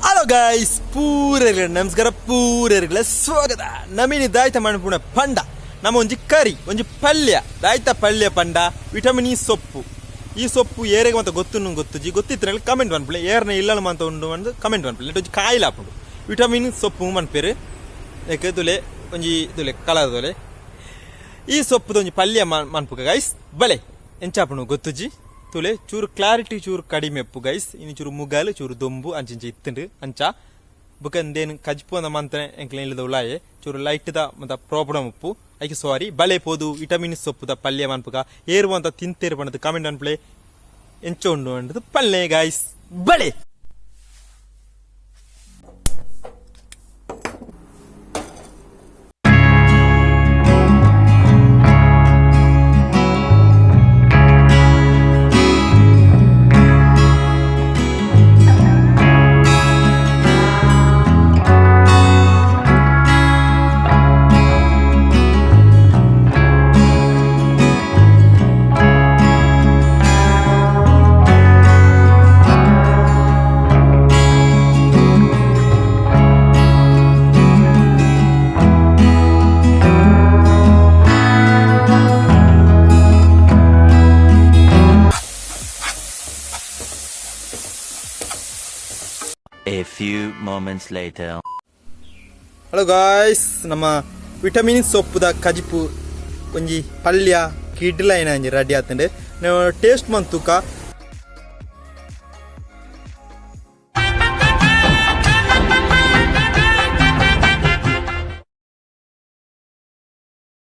Hello guys, ಪೂರೆರ್ಗ್ಲ ನಮಸ್ಕಾರ, ಪೂರೆರ್ಗ್ಲ ಸ್ವಾಗತ. ನಮಿನಿ ದಾಯ್ತ ಮನ್ಪುನ ಪಂಡ ನಮ್ಮ ಒಂಜಿ ಕರಿ, ಒಂಜಿ ಪಲ್ಯ. ದಾಯ್ತ ಪಲ್ಯ ಪಂಡ ವಿಟಮಿನ್ ಇ ಸೊಪ್ಪು. ಈ ಸೊಪ್ಪು ಏರೆಗ್ ಮಾತ ಗೊತ್ತುಂಡು ಗೊತ್ತುಜಿ. ಗೊತ್ತಿತ್ತಿನ ಕಮೆಂಟ್ ಮನ್ಪುಲೆ. ಏರ್ನ ಇಲ್ಲಲ್ ಮಾತ ಉಂಡು ಪಂದ್ ಕಮೆಂಟ್ ಮನ್ಪುಲೆ. ನೆಟ್ ಒಂಜಿ ಕಾಯಿಲ ಆಪುಂಡು, ವಿಟಮಿನ್ ಸೊಪ್ಪು ಮನ್ಪೆರ್. ನೆಕ್ ತೂಲೆ, ಒಂಜಿ ತೂಲೆ, ಕಲರ್ ತೂಲೆ. ಈ ಸೊಪ್ಪುದ ಒಂಜಿ ಪಲ್ಯ ಮನ್ಪುಗ ಗೈಸ್, ಬಲೆ. ಎಂಚ ಆಪುಂಡು ಗೊತ್ತುಜಿ. ತೂಲೆ, ಚೂರು ಕ್ಲಾರಿಟಿ ಚೂರು ಕಡಿಮೆ ಉಪ್ಪು ಗೈಸ್. ಇನಿ ಚೂರು ಮುಗಲ್, ಚೂರು ದೊಂಬು ಅಂಚಿಂಚ ಇತ್ತುಂಡು. ಅಂಚ ಬುಕ ಇಂದೇನ್ ಕಜ್ಪು ಅಂದ ಮಂತ್ನೆ ಎಂಕ್ಲೆ ಇಲ್ಲದ ಉಲಾಯೆ ಚೂರು ಲೈಟ್ ದ ಮತ ಪ್ರಾಬ್ಲಮ್ ಉಪ್ಪು, ಐಕ್ ಸಾರಿ. ಬಲೆ ಪೋದು ವಿಟಮಿನ್ ಸೊಪ್ಪುದ ಪಲ್ಯ ಮನ್ಪುಗ. ಏರ್ ಮಾತ ತಿಂತೇರ್ ಪಂಡದ್ ಕಮೆಂಟ್ ಮನ್ಪುಲೆ. ಎಂಚ ಉಂಡು ಪಂಡದ್ ಪಲ್ಲೆ ಗೈಸ್, ಬಲೆ. A few moments later. Hello guys, ನಮ್ಮ ವಿಟಮಿನ್ ಸೊಪ್ಪುದ ಕಜಿಪು ಒಂಜಿ ಪಲ್ಯ ಕಿಡ್ಲ ಒಂಜಿ ರೆಡಿ ಆತುಂಡು. ಟೇಸ್ಟ್ ಮಂತುಕ.